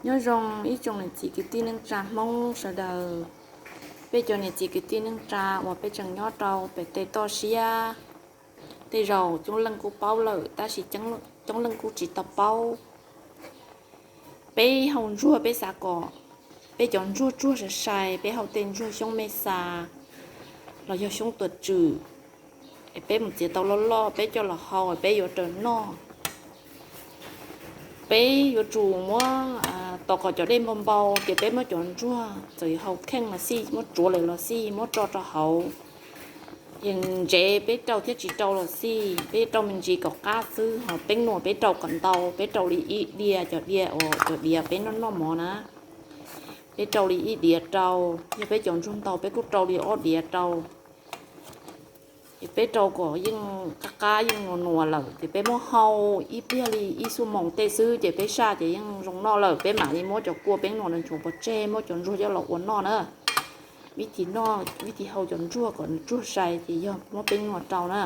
Nyob zoo ib tsoom niam txiv kwv tij neej tsa Hmoob sawv daws. Peb cov niam txiv kwv tij neej tsa uas peb tseem nyob rau pem tej toj siab, tej zaum coob leej kuj paub lawm tab sis coob leej kuj tsis tau paub. Peb hau ntsuag peb xav kom peb cov ntsuag tsuag sai sai, peb hau tej ntsuag xyoob me xas los yog xyoob tuam tswm, peb mus txiav tau loj loj peb coj los hau peb yuav raws noj. Peb yuav tsum muab tos kom cov dej npau npau ces peb muab cov ntsuag txawm hau kheej los xij, muab tsuav lawm los xij, muab tso rau hauv. Yog ntsev peb rau thiab tsis rau los xij, peb rau me ntsis kom qab xwb. Ho peeb nuam peb rau kom ntau, peb rau li ib diav, cov diav uas cov diav peb noj noj mov na, peb rau li ib diav rau. Yog peb cov ntsuag ntau peb kuj rau li ob diav rau. Ces peb rau kom yeej qab qab yeej nuas nuas lawm ces peb muab hau ib pliag li ib xuab moos tej xwb ces peb saj ces yeej zoo noj lawm. Peb mam li muab cov kua peeb nuam no nchuav pov tseg muab cov ntsuag coj los ua noj na. Vib thib noj, vib thib hau cov ntsuag kom nws tsuag sai ces yog muab peeb nuam rau na.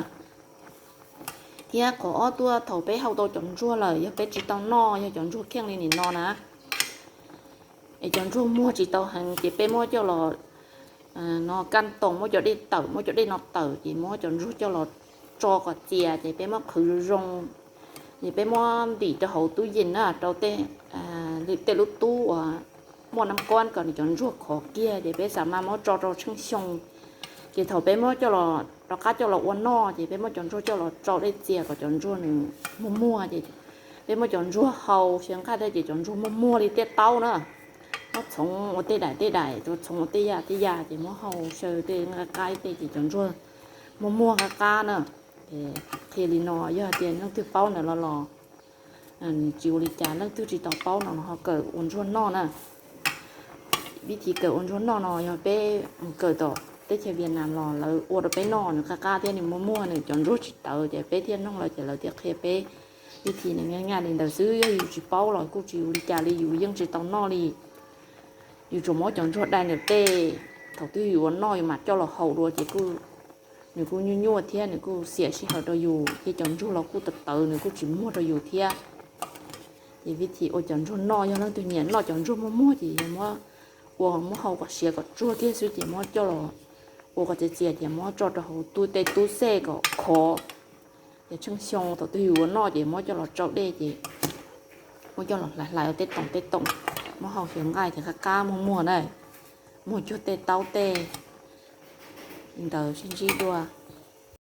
Thiab qhov ob tuaj, thaum peb hau tau cov ntsuag lawm yog peb tsis tau noj, yog cov ntsuag kheej li nim no na, es cov ntsuag muag tsis tau heev ces peb muab coj los no kaj toos, muab cov dej tawm, muab cov dej no tawm ces muab cov ntsuag coj los tso kom txias ces peb muab qhwv zoo zoo. Ces peb muab ntim rau hauv tub yees na, rau tej, tej lub tub uas muaj nab kuab kom nws cov ntsuag khov kiag ces peb xav mas muab tso rau tsheej xyoo. Ces thaum peb muab coj los rov qab coj los ua noj ces peb muab cov ntsuag coj los tsau dej txias kom cov ntsuag nws muag muag ces peb muab cov ntsuag hau xyaw nqaij thiab ces cov ntsuag muag muag li tej taub na. Muab txhoov ua tej daim tej daim, txhoov ua tej yam tej yam ces muab hau xyaw tej nqaij qaib tej ces cov ntsuag muag muag qab qab na. Qhia li no, yog tias leej twg paub ntawm los los tsis ua li cas, leej twg tsis tau paub no ho kawm ua ntsuag noj na. Vib thib kawm ua ntsuag noj no yog peb mus kawm tom teb chaws Vias Nas los lawv ua rau peb noj, nws qab qab thiab nws muag muag, nws cov ntsuag tsis tawv ces peb thiaj noog lawv ces lawv thiaj qhia peb. Vib thib nws nyaj nyaj li ntawd xwb, yog yus tsis paub los kuj tsis ua li cas li, yus yeej tsis tau noj li. Yus tsuas muab cov ntsuag dai ntawm tej, thaum twg yus ua noj yus mam coj los hau dua ces nws kuj nyuaj nyuaj thiab nws kuj xiam sij hawm rau yus thiab cov ntsuag los kuj tawv tawv nws kuj tsis muag rau yus thiab. Ces vib thib ua cov ntsuag noj, yog leej twg nyiam noj cov ntsuag muag muag ces yog muab ua muab hau kom siav kom tsuag kiag xwb ces muab coj los ua kom txias txias ces muab tso rau hauv tub tej tub xej kom khov. Ces tsheej xyoo thaum twg yus ua noj ces muab coj los tsau dej ces muab coj los hlais hlais ua tej toom tej toom, muab hau xyaw nqaij ces qab qab muag muag na, muag cuag tej taub tej li ntawd sib ntsib dua.